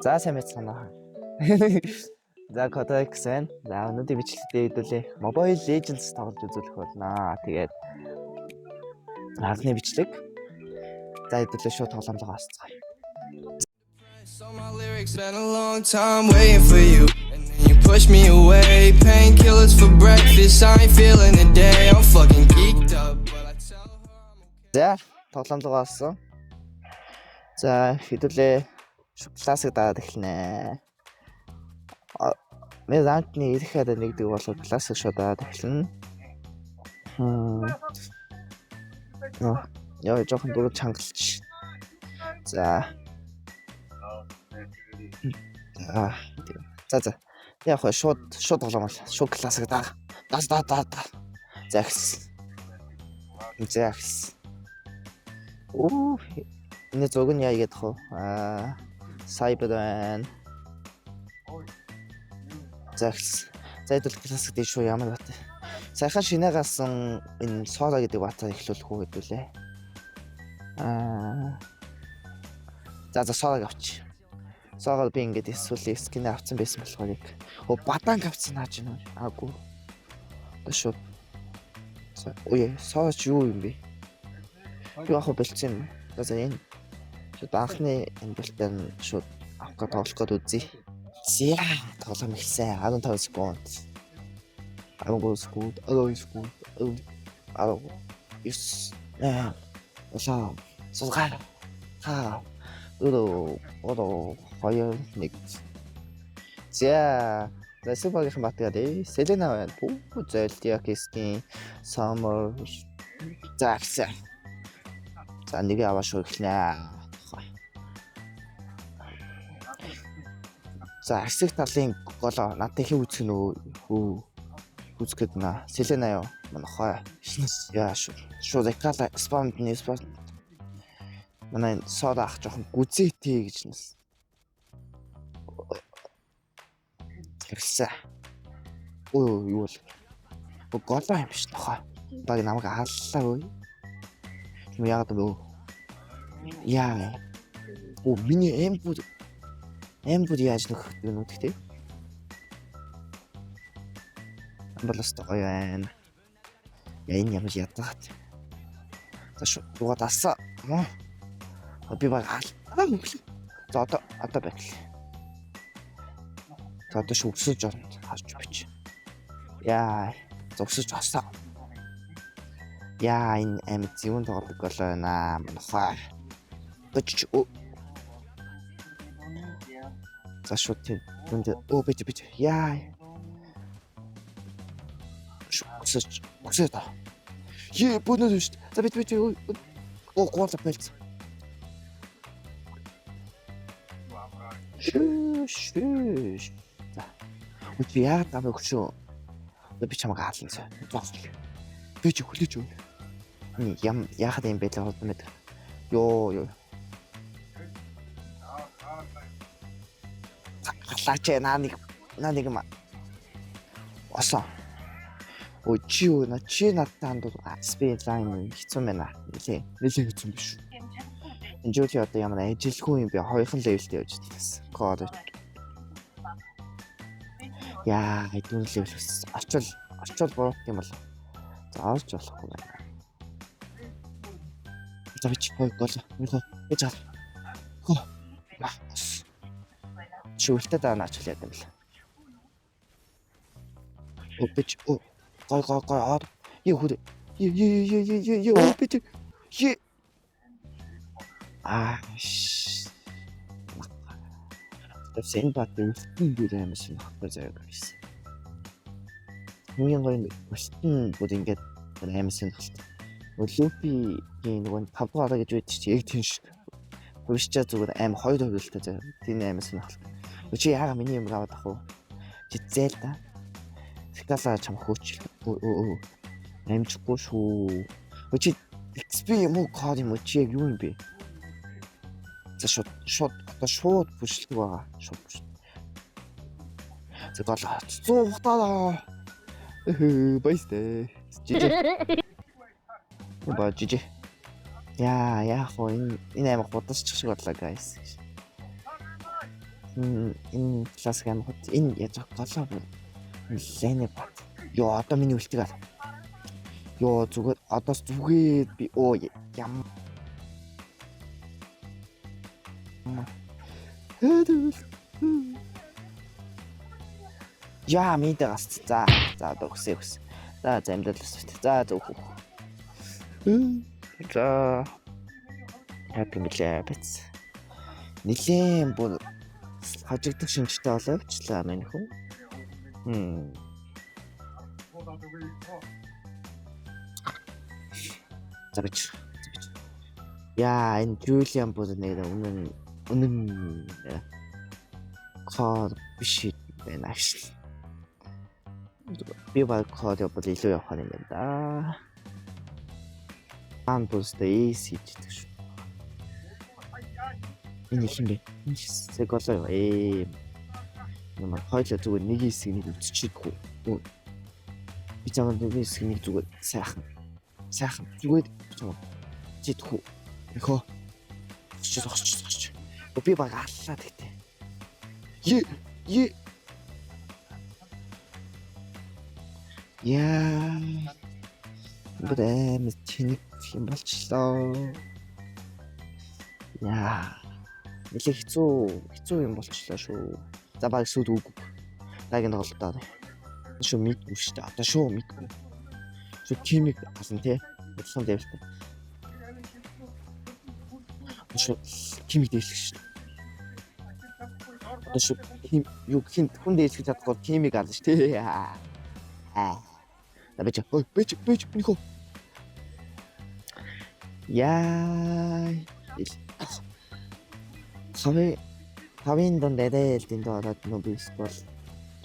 За, сайн байцгаана уу. За, Kodex байна. За, өнөөдөр бичлэгтээ хэдүүлээ. Mobile Legends тоглож үзүүлэх болно. Тэгээд анхны бичлэг. За, хэдүүлээ шууд тоглоомлогоо орцгоё. So my lyrics been a long time waiting for you. And then you push me away. Painkillers for breakfast. I ain't feeling today. I'm fucking geeked up. But I tell her I'm okay. За, тоглоомлогоо орсон. За, хэдүүлээ classic дагаад эхэлнэ. Ми rank ны ирэхэд нэгдэг болоод classic шууд дагаад эхэлнэ. Нөө, яа, жоохон дөрөв чангалч. За. За. За за. Яг хөө шууд шууд тоглоом бол шууд classic даа. Даа даа даа даа. За, эхэлсэн. За, эхэлсэн. Оо, энэ зураг нь яа гэдэг вэ? Аа, cyber байна. За, эхэлсэн. За, хэдүүл classic дээр шүү ямар бат. Саяхан шинэ гарсан энэ Sora гэдэг баатар эхлүүлэх үү хэдүүлээ. Аа. За за, Sora-г авч. Sora би ингээд эсвэл skin авсан байсан болохоор яг. Оо, баданг авсан нааж байна. Аагүй. Одоо шууд. За, ой, Sora ч юу юм бэ? Би яг болцсон юм. За за, энэ шууд анхны энэ бэлтээр нь шууд авах гэж тоглох гээд үзье. За, тоглоом эхэлсэн. 15 секунд. 13 секунд, 12 секунд, 10, 9, 8, 7, 6, 5, 4, 3, 2, 1. За, за, Супагийн батгаад Селена байна. Пүү, Золдиак skin, Summer. За, эхэлсэн. За, нэг аваа шүү эхлэнэ. За, эсрэг талын голоо надад хэн үзэх нь үү? Хүү. Үзэх гээд наа. Селена юу? Манайхай. Яа шүү. Шууд Экала спамд нь спам. Манай Сора ах жоохон гүзээтэй гэж нэс. Эхэлсэн. Ой, юу бол. Голоо юм биш нохой. Баг намайг аллаа ой. Юм яагаад юм бэ? Яа. Оо, миний эмбуд эмбуд яаж нөхөх юм уу гэхдээ? Амбалаас гоё байна. Яа, энэ ямар ядгаад. За, шүү. Дугаа дасаа. Би баг ал. За, одоо байтал. За, одоо шүү өсөж орно. Харж бич. Яа, зогсож осоо. Яа, энэ амьд зэвүүн тоглох болоо байна. Манайхаа. Бич. За, шууд тийм. Өө, бич бич. Яа. Өсөж өсөж та. Е, бөнөө шүү дээ. За, бич бич. Оо, гол байлц. Шүү шүү. За. Үгүй, яагаад намайг өгчөө? Одоо би чамайг аална зөө. Зогсол. Би чи хүлээж өг. Ям яхад юм бэ л одоо мэд. Йоо ёо. Галаач, наа нэг юм. Осоо. Өө, чи юу на чи надтай хандвал спи лайн хэцүү байна. Нилээ. Нилээ хэцүү биш. Энэ жили одоо ямар ажилгүй юм бэ? Хоёрхан level тэй явж байсан. Код. Яа, дөрөв level өссөн. Орчвол орчвол буруут юм бол. За, орж болохгүй байна. За, бич хой гол. Михо гэж гал. Хөө. Шүлтэ даа наач яа юм бэл. Өө, бич өө, гой гой гой ор. Е, хүрэ. Е е е е е е, өө, бич. Е. Аа. Тэвсэн бат үлдэн бүр амар сонирхолтой заяа гэсэн. Хамгийн гоё нь үлдэн бүр ингээд амар сонирхолтой. Лупигийн нөгөө 5 дугаар гэж байдаг чи яг тийм шиг. Хувьшчаа зүгээр аим хоёр хувилттай заяа. Тийм амар сонирхолтой. Чи яага миний юм аваад ах уу? Чи зээл та. Скала чам хөөч. Өө өө. Амжихгүй шүү. Өө, чи XP юм уу, код юм уу, чи яг юу юм бэ? За, шууд шууд одоо шууд бүшлдэг байгаа. Шууд бүшлдэг. За, гол 100 хугатаа. Эхэ, баястай. Жижиг. Ба жижиг. Яа, яах вэ? Энэ амар худалчих шиг боллоо, guys. Энэ классик амар хот. Энэ яаж голоо бүр лэне бат. Йоо, одоо миний үлтийг ал. Йоо, зүгээр одоос зүгээр би оо ям. Яа, мэдээ гац. За, за одоо өсөө өс. За, за амьдрал өсөт. За, за өөх. За. Яг юм лээ бац. Нилээн бүр хожигдох шинжтэй болоо явчлаа мань хүн. За бич. За бич. Яа, энэ Жулиан бүр нэг үнэн үнэн код биш байна агш. Би баг код явбал илүү явах юм байна да. Ан бүстэй эйс хийждэг шүү. Энэ хин бэ? Энэ хэсэг болоо юу? Нэмэр хоёлаа зүгээр нэг хэсэг нэг үтчихэхгүй. Би чамд нэг хэсэг нэг зүгээр сайхан. Сайхан зүгээр чамд чидхүү. Эхөө. Зогсч зогсч зогсч. Би баг аллаа тэгтээ. Е е. Яа. Бүр амар тэнэг юм болчлоо. Яа. Нэлээ хэцүү юм болчлоо шүү. За баг сүд үг. Дагийн тоглолтоо. Шүү мэдгүй шүү дээ. Одоо шүү мэдгүй. Шүү кимик алсан тий. Бодлон дээвэлтэй. Шүү кимик дээшлэх шүү. Одоо шүү ким юу хин хүн дээшлэх чадахгүй кимик алсан шүү тий. Аа. За бич. Ой бич бич нөхөө. Яа. Тавын дунд арай л дэндүү ороод нөө бис бол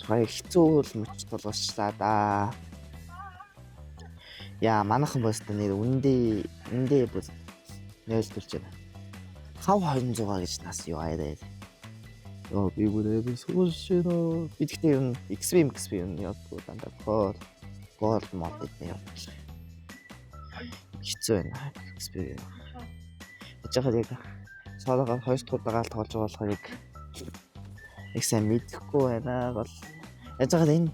гоё хэцүү л мөч тулгарчлаа да. Яа, манайхан бост нэр үндэ бүр нээлтүүлж байна. 5200 гэж нас юу арай. Йоо, би бүр амар сууршээ. Би тэгтээ юм XP XP юм явдгүй дандаа гол гол мод идэ явдаг. Хэцүү байна. XP. Яж хаад яг соолоогоор хоёр дахь удаага л тоглож байгаа болохоор яг сайн мэдэхгүй байна. Бол яж хаад энэ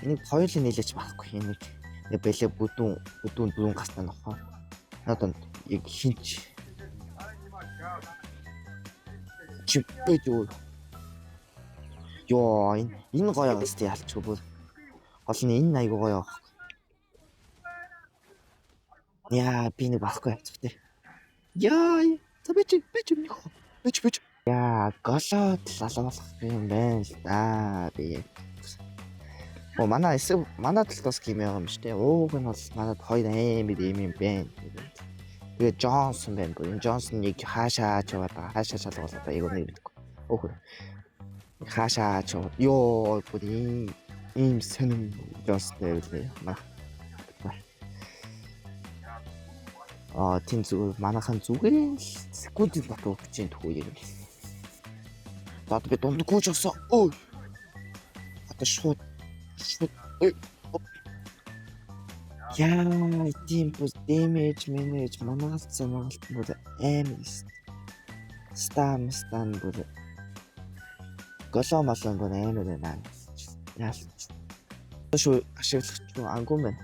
энийг хоёулын нийлэж болохгүй энийг нэг бэлээ бүдүүн бүдүүн дөрвөн гастай нохоо. Надад яг хинч чипэж юу. Йоо, энэ гоё гастай ялчгүй бүр. Гол нь энэ айгуу гоё аахгүй. Яа, би нэг болохгүй явчих те. Яа, за бич бич нөхөө. Бич бич. Яа, голоод лалуулах юм байна л да. Би. Оо, манай эсэг манай талд бас юм байгаа юм шүү дээ. Ууг нь бол манад хоёр амар юм юм байна. Тэгээ Джонсон байна бүр. Энэ Джонсон нэг хаашаа ч яваад байгаа. Хаашаа шалгуулаад байгаа. Яг нэг мэдэхгүй. Өөхөр. Хаашаа ч яваад. Йоо, бүр ийм сонин Джонсон байвал нэ. Аа, тийм зүгээр манайхан зүгээр л секундын бат өгч юм тхүү юм. За би дунд гүйж авсан. Ой. Одоо шууд шууд. Яа, тийм бүс дэмэж мэнэж манагалт самагалт бүр амар стам стам бүр голоо молон бүр амар байна. Яалч. Одоо шүү ашиглах ч ангуу байна.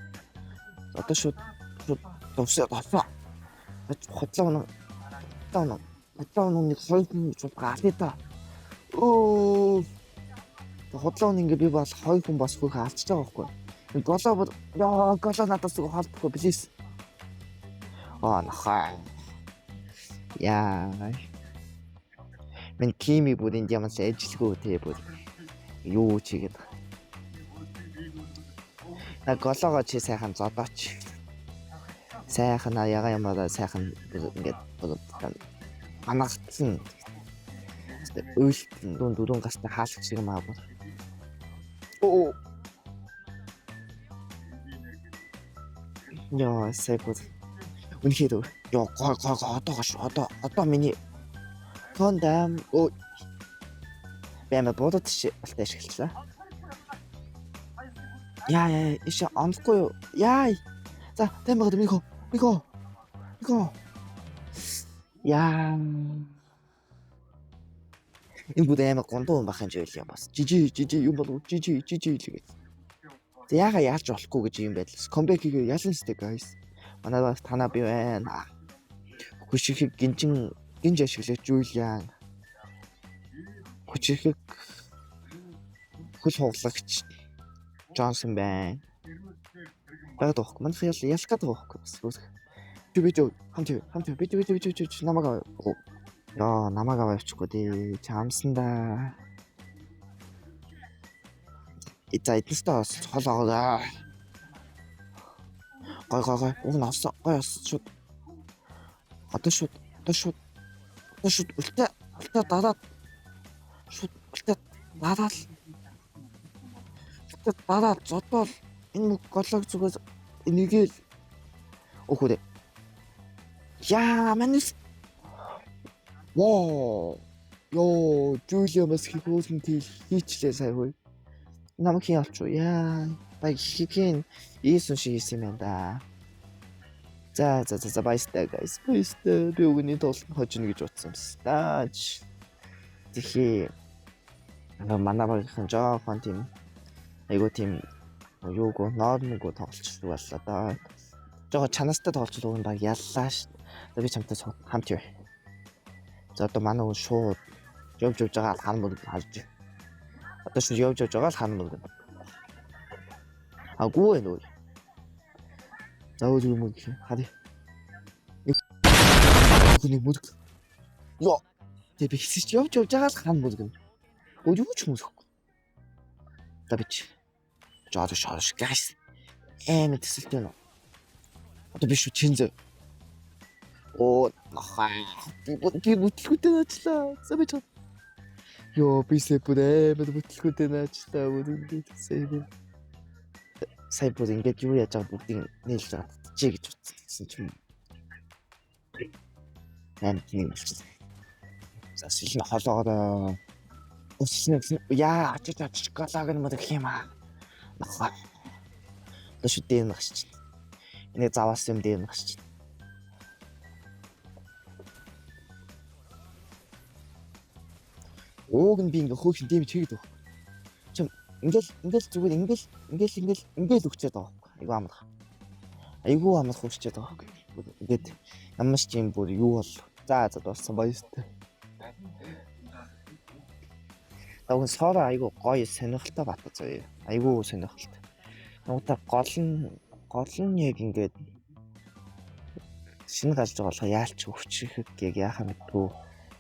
Одоо шууд товсоо товсоо. Хотлоо хотлоо хотлоо нэг хоёр хүн гэж бодох алъя та. Өө. Хотлоо ингээ би бол хоёр хүн бас хөх алдчихж байгаа байхгүй. Голоо бол яа голоо надаас зүг холдохгүй плиз. Аа нахаа. Яа. Мен кими бүр энд ямаас ажилгүй те бүр. Юу ч хийгээд. На голоогоо чи сайхан зодооч. Сайхан яга ямаараа сайхан ингээд манагцсан. Уйлтэн дүүн дөрөв гастай хаалх шиг юм аа бүр. Оо. Яа, сайгүй. Үнэхээр ёо гой гой гой одоо гош одоо одоо миний кондам оо бэм бодод алтай ашиглалаа. Яа яа иш онохгүй юу? Яа. За, тань багад мико. Мико. Мико. Яа. Энэ бүгд амар гондуу юм бах юм жийл юм бас. GG GG юм болов, GG GG л гэж. За, яага яалж болохгүй гэж юм байдлаас. Comeback хийгээ ялан сте, guys. Манай бас танаа би байна. Хүчирхэг гинжин гинж ашиглаж Жулиан. Хүчирхэг хөл хуглагч Джонсон байна. Байгаад байгаа хөөе. Манайх ял ялах гээд байгаа хөөе бас. Би би хамт хамт би би би би би намайг аваа. Яа, намайг аваа явчихгүй дээ. Чамсан да. За, эднээсээ бас хол аваа. Гой гой гой. Уг нь олсон. Гой олсон шууд. Одоо шууд. Одоо шууд. Одоо шууд ult аа ult аа дараад шууд ult аа дараад ult аа дараад зодоол энэ мөг голог зүгээс энийгээл өөхөө. Яа, манис. Воо. Йоо, Жулиа бас хийхүүлсэн тий хийчлээ сая хөөе. Намайг хин олчих уу? Яа, баг хин Иесүн шиг хийсэн юм байна да. За за за за, баястай, guys. Баястай. Би өгний тоглолт хожино гэж утсан юмс. Даач. Тэхи манай багийнхан жоохон тийм айгуу тийм юугүй нормгүй тоглолцдог боллоо доо. Жоохон чанартай тоглолцол уг нь баг яллаа ш. За, би чамтай хамт яв. За, одоо манай хүн шууд явж явж байгаа л хан мөрөг харж. Одоо шууд явж явж байгаа л хан мөрөг. Аггүй вэ нөө. За, өөр юм уу гэх юм. Харъя. Нэг мөрөг. Йоо. Тэг би хэсэж чи явж явж байгаа л хан мөрөг. Өөр юу ч мөрөхгүй. За, бич. Жоо шош, guys. Амар төсөлтэй нөө. Одоо би шүү чин зөө. Оо, нохой. Би бүтлгүүтэй наачлаа. За, би чам. Йоо, би сая бүр амар бүтлгүүтэй наачлаа. Бүр ингээд сая би. Сая бүр ингээд юу яаж байгаа бүгдийг нийлж байгаа татчихъя гэж утсан гэсэн чинь амар нэг болчихсон. За, сэлэн холоогоор өссөн яа ачиж ачиж галаг нь мөдөг юм аа. Нохой. Одоо шүү дээ гарч чинь. Энийг заваас юм дээр гарч чинь. Ууг нь би ингээ хөөхин дэмж хийгээд байгаа. Чим ингээл ингээл зүгээр ингээл ингээл ингээл ингээл өгчээд байгаа байхгүй. Айгуу амарх. Айгуу амарх өгчээд байгаа байхгүй. Ингээд ямар ч юм бүр юу бол за за дууссан, баяртай. Тэгвэл Сора айгуу гоё сонирхолтой бата заяа. Айгуу сонирхолтой. Нуута гол нь яг ингээд шинэ гарч байгаа болохоор яалч өвчрөх яг яхаа мэдгүй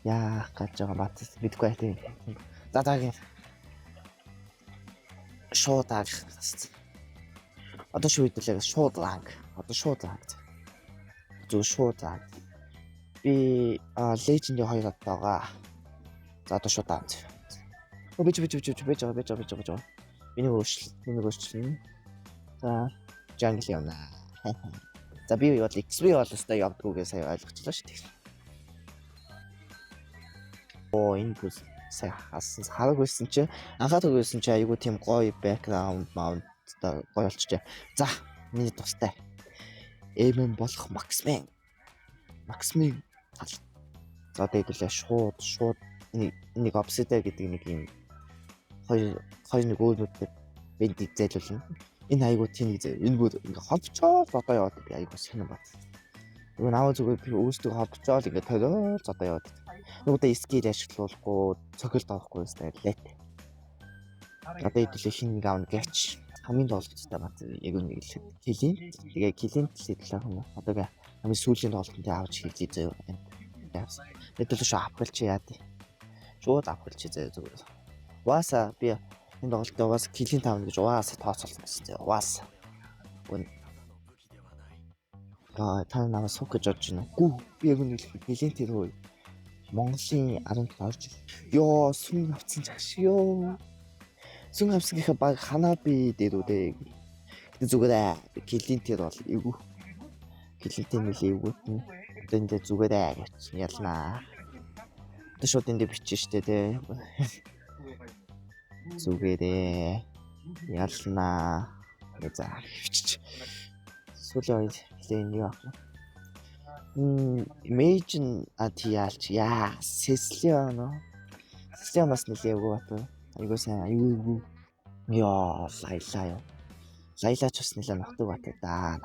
яах гэж байгаа бат мэдгүй бай тийм. За, дараагийн шууд аг. Одоо шүү хэдүүлээ шууд rank. Одоо шууд rank. Зөв шууд rank. Би Legend-ийн хоёр хат байгаа. За, одоо шууд rank. Оо, бич бич бич бич бич бич бич бич. Миний өөрчлөл, миний өөрчлөл. За, jungle явна. За, би бол XP бол өстой явдггүй гэж сая ойлгочлоо шүү дээ. Оо, энэ бүс сая хасан хараг байсан чи анхаарах байсан чи айгуу тийм гоё background mount гоё болчихжээ. За, миний тустай. MM болох Maxman. Maxman. За, одоо хэдүүлээ шууд шууд нэг Obsidian гэдэг нэг юм хоёр хоёр нэг өөр нүдтэй бэндийг зайлуулна. Энэ айгуу тийм нэг зэ. Энэ бүр ингээ холбочоод одоо яваад би айгуу сонирн бат. Нөгөө наваа зүгээр би өөрсдөө холбочоод ингээ ториол одоо яваад. Нөгөөдөө skill ашиглуулахгүй, цохилт авахгүй өстэй лет. Одоо хэдүүлээ хин нэг аавна гэч. Хамгийн тоглолттой бат яг үнийг хэлэхэд Клинт. Тэгээ Клинт л хэдүүлээ юм. Одоо хамгийн сүүлийн тоглолтод авч хийлээ заяа. Хэдүүлээ шүү авах чи яа тий. Шууд авах чи заяа зүгээр. Угаасаа би энэ тоглолтод угаас Клинт авна гэж угаасаа тооцоолсон байсан заяа. Угаасаа. Аа, та намайг сух гэж бодож байна. Гүү, би яг үнийг хэлэхэд Клинт тэр хөө Монголын 17 орж. Йоо, сүн авцсан чаш ёо. Сүн авсан гэхээ баг Ханаби дээр үү дээ. Гэтэ зүгээр ээ. Клинтэр бол эвгүй. Клинтийн нэлээ эвгүй. Одоо энэ дээр зүгээр ээ гэж ялнаа. Одоо шууд энэ дээр бичсэн штэ тий. Зүгээр ээ. Ялнаа. За, хөвчч. Сүүлийн үед лэн юу авах вэ? Мейжн а тий яалч яа Сеслио нөө. Леон бас нэлээ эвгүй бат. Айгуу сайн, айгуу эвгүй. Яа, Лайла юу. Лайла ч бас нэлээ нохдог бат да.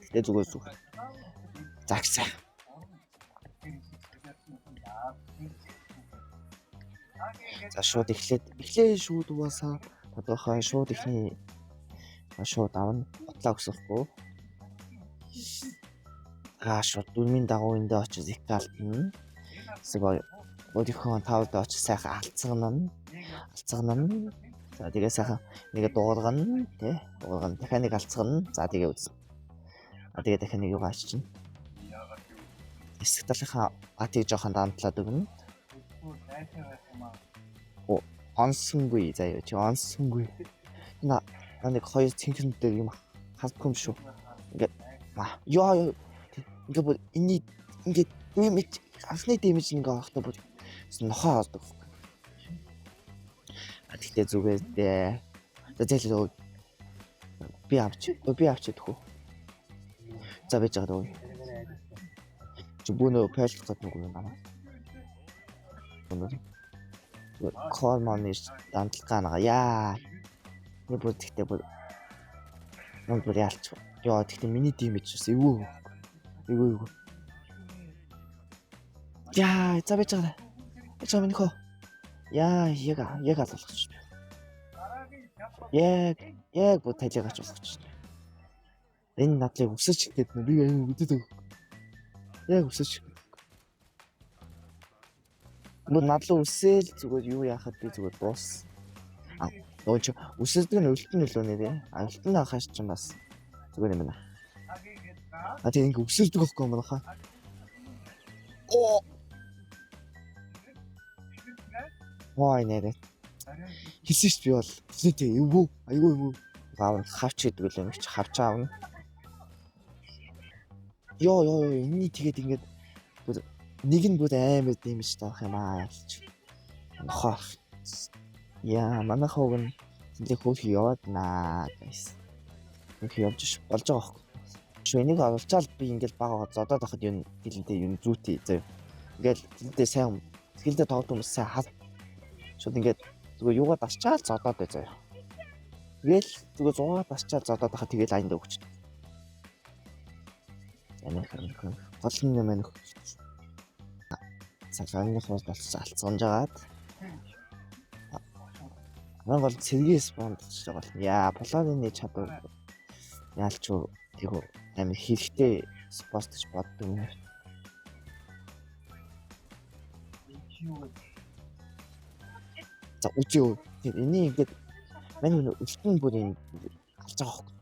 Гэтэ зүгээр зүгээр. Загсаа. За шууд эхлээ шууд угаасаа тодорхой шууд эхний шууд авна. Ботлоо өсөхгүй. Аа шууд дөрмийн дагуу эндээ очиж их алдна. Эсвэл өөрийнхөө тавд очиж сайхан алцгана. Алцгана. За тэгээ сайхан нэгэ дуугаргана тий. Дуугаргана. Дахиад нэг алцгана. За тэгээ үз. А тэгээ дахиад нэг юугаа аччихна. Эсэг талынхаа атыг жоохон дамтлаад өгнө. О, онсонгүй заяа чи онсонгүй. На нэг хоёр цэнхэрэн дээр юм хасдгүй юм шүү. Ингээд ёо ингээд бүр энэний ингээд дэмэж анхны дэмэж ингээ орохдоо бүр нохоо олдог. А тэгтээ зүгээр дээ. За зээлээ би авч би авч идэх үү. За байж байгаа дөө. Чи бүүнөө пайлах гэдэг нэг юм байна. Кол маны дандлах гаана. Яа. Би бүр тэгтээ бүр нүг бүр яалч. Йоо тэгтээ миний дэмэж бас эвгүй. Эвгүй эвгүй. Яа, за байж байгаа. Байж байгаа минь хөө. Яа, яг яг алуулах чи. Яг яг бо талигач болох чи. Энэ надлыг өсөж ихэд би аюу үдэд өг. Яг өсөж. Мөн надлуу өсөөл зүгээр юу яхад би зүгээр дуус. А нөгөө чи өсөлдөг нь өлтөн нөлөө нэрээ. А өлтөн ахаш чинь бас зүгээр юм байна. А тийм ингээ өсөлдөг байхгүй юм байна хаа. Оо. Вай нэрээ. Хэлсэн шүү дээ би бол. Хэлсэн эвгүй, айгүй эвгүй. Аав хавч гэдэг л юм чи хавч аавна. Йоо ёо ёо энэний тэгээд ингээд нэг нь бүр амар дэмэж таах юм аа ялч. Нохоо. Яа, манай хог нь тэнцээ хөөх яваад наа guys. Хөөх явж ш болж байгаа байхгүй. Шүү энийг оруулчаал би ингээд бага зодоод байхад юу гэлэнтэй юу зүүтэй заяа. Ингээд гэлэнтэй сайн сэтгэлдээ тоглодог хүмүүс сайн хал. Шууд ингээд зүгээр юугаа дарчаал зодоод бай заяа. Тэгэл зүгээр зугаа дарчаал зодоод байхад тэгэл аянд өгчдөг. Яна хэрэг гол нь юм байна. Цагааны хурд болсон алцганж агаад. Ман гол цэргээс бондож байгаа бол. Яа, Полоны чадвар яалч юу тийгүү амар хэрэгтэй спорт гэж боддог юм. За үзье. Эний ингээд мань хүн өлтөн бүр юм алж байгаа хөөхгүй.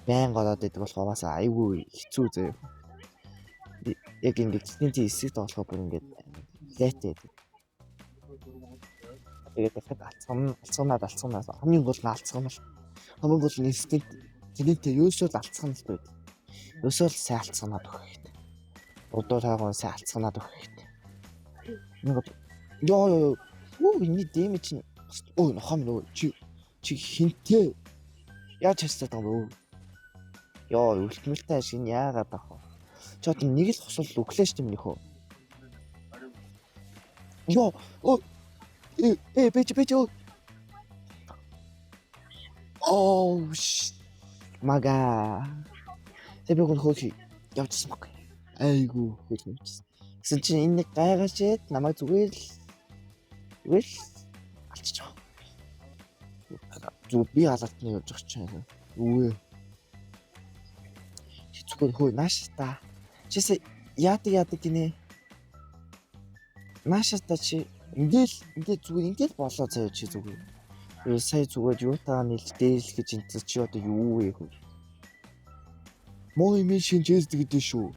Байн голоод идэг болохоор бас айгүй хэцүү зөө. Яг ингээд цэцний эсрэг тоглохоо бүр ингээд лайтай байдаг. Тэгээд дахиад алцганаад алцганаад хамгийн гол нь алцган л. Хамгийн гол нь инстинкт тэнийтэй юусоо л алцган л байдаг. Юусоо л сайн алцганаад өгөх хэрэгтэй. Удуу таагаа сайн алцганаад өгөх хэрэгтэй. Нэг ёо ёо юу энэний дэмэж нь өө нохоо минь өө чи хинтээ яаж хасаад байгаа юм бэ? Ёо үлтмэлтэй ашиг нь яагаад ах вэ? Чи одоо нэг л хосол өглөө шүү дээ минийхөө. Ёо өө э бэж бэж өө. Оу мага. Тэг би хөл хөөх явчихсан баг. Айгуу хөл явчихсан. Гэсэн чинь энэ нэг гайгаж ээд намайг зүгээр л алчиж байгаа. Зүгээр би алаалтны явж байгаа чинь. Юу вэ? Чи зүгээр хөө нааш та. Чисээ яадаг яадаг гинэ. Нааш та чи ингээл ингээд зүгээр ингээл болоо заяа чи зүгээр. Сая зүгээр юутаа нийлж дээрлэх гэж энэ чи одоо юу вэ хөө. Муу юм шинжээсдэг гэдэг шүү.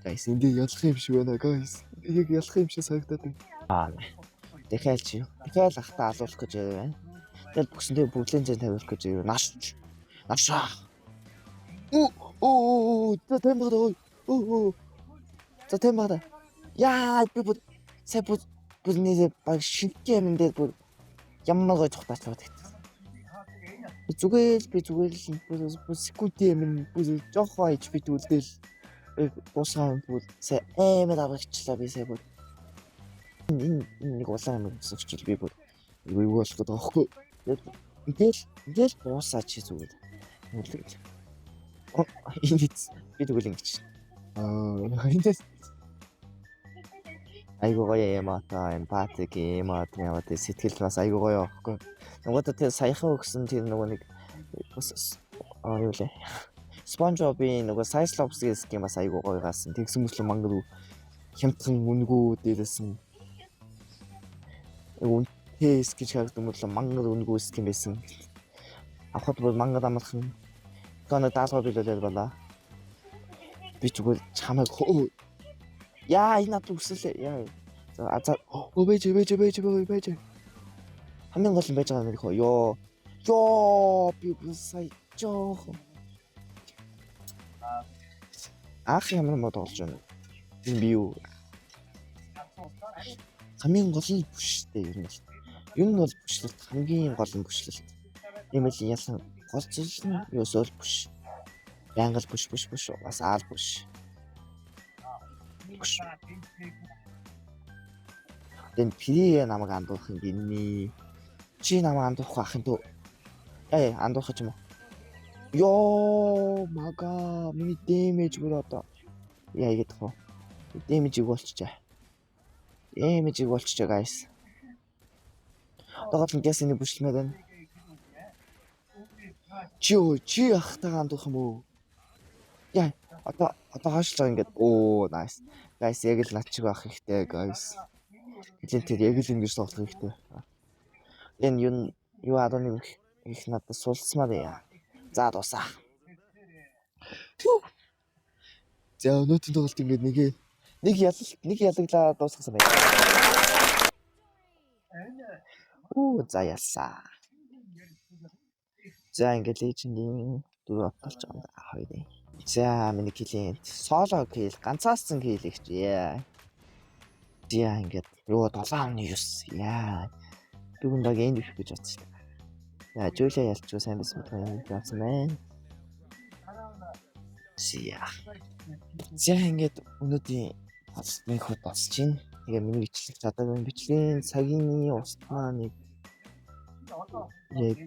Guys, энд ялах юм шиг байна guys. Яг ялах юм шиг санагдаад байна. Аа. Дахиад чи. Дахиад ахтаа алуулах гэж байна. Тэгэл бүксэндээ бүглэн зэн тавиулах гэж юу. Нааш. Наашаа. Оо оо за тайм багада. Оо оо. За тайм багада. Яа би бүр сая бүр бүр нэрээ баг шинтгэ юм дээр бүр ямар гой цухтаачлаад тэгсэн. Зүгээр л би зүгээр л бүр секундын юм бүр жоохон HP үлдээл дуусгаа бүр сая амар аврагчлаа би сая бүр. Энэ нэг улаан юм өсөчл би бүр юу болох гэдэг аахгүй. Ингээл буусаа чи зүгээр. Нүлэг. Энэ би тэгвэл ингэж. Эндээс Айгуу гоё юм аа, empathic юм аа, яваад сэтгэл бас айгуу гоё аахгүй. Нөгөө тэр саяхан өгсөн тэр нөгөө нэг бас юу лээ. SpongeBob-ийн нөгөө Cyclops-ийн skin бас айгуу гоё гарсан. Тэгсэн мэтлээ мангар хямдхан үнэгүй дээрээс нь үнэтэй skin харагдсан мөрлөө мангар үнэгүй skin байсан. Авахд бол мангар амархан. Гона даалгавар биелүүлээд болоо. Би зүгээр чамайг яа, энэ надад өсөлээ. Яа. За Оо, байж байж байж байж байж. Хамгийн гол нь байж байгаа юм хөө. Йоо. Йоо, би сая жоохон. Ах, ямар мод болж байна. Энэ би юу? Хамгийн гол нь push тэй ер нь бол. Ер нь бол push лэлт, хамгийн гол нь push лэлт. Ийм л ялан гол зүйл нь юусоо л push. Байнга л push, push, push, бас аал push. Push. Тэн пи намайг андуурах юм гинэ. Чи намайг андуурах ах юм дөө. Яа, андуурах юм уу? Йоо, мага, миний damage бүр одоо. Яа игээд хөө. Damage иг болчихжээ. Damage иг болчихжээ, guys. Одоо гол нь гяс энийг push лмээр байна. Чи өө, чи ахтайгаа андуурах юм уу? Яа, одоо хойшлоо ингээд оо, nice. Guys, яг л над чиг байх хэрэгтэй, guys. Хилэн тэр яг л ингэж тоглох хэрэгтэй. Энэ юу юу 11 их надад сулсмаар яа. За, дуусаа. За, өнөөдрийн тоглолт ингээд нэгэ Нэг ялалт, нэг ялаглаа дуусгасан байна. Үу, за, ялсаа. За, ингээд Legend-ийн дөрөв авталж байгаа юм да хоёрын. За, миний клиент solo kill, ганцаассан kill ихч. Яа. За, ингээд юу 7.9. Яа. Би хүн баг энд ирэх гэж бодсон. За, жуулаа ялчгүй сайн байсан юм явсан байна. За. За, ингээд өнөөдрийн нэг хот босч байна. Тэгээ миний бичлэг чадаагүй бичлэгийн цагийн устмаа нэг яг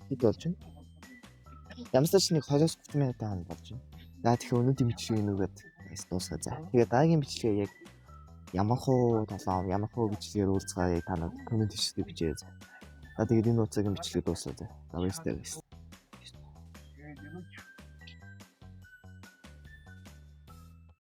хэд болж байна? Ямарсаа ч нэг 20-30 минутын хань болж байна. За, тэгэхээр өнөөдрийн бичлэгийг нүгэд дуусгаа. За, тэгээ дараагийн бичлэгээ яг ямар хуу толоом, ямар хуу бичлэгээр уулзгаая, та нар comment хэсэгтээ бичээрэй. За, тэгээд энэ удаагийн бичлэг дуусгаа. За, баяртай, guys.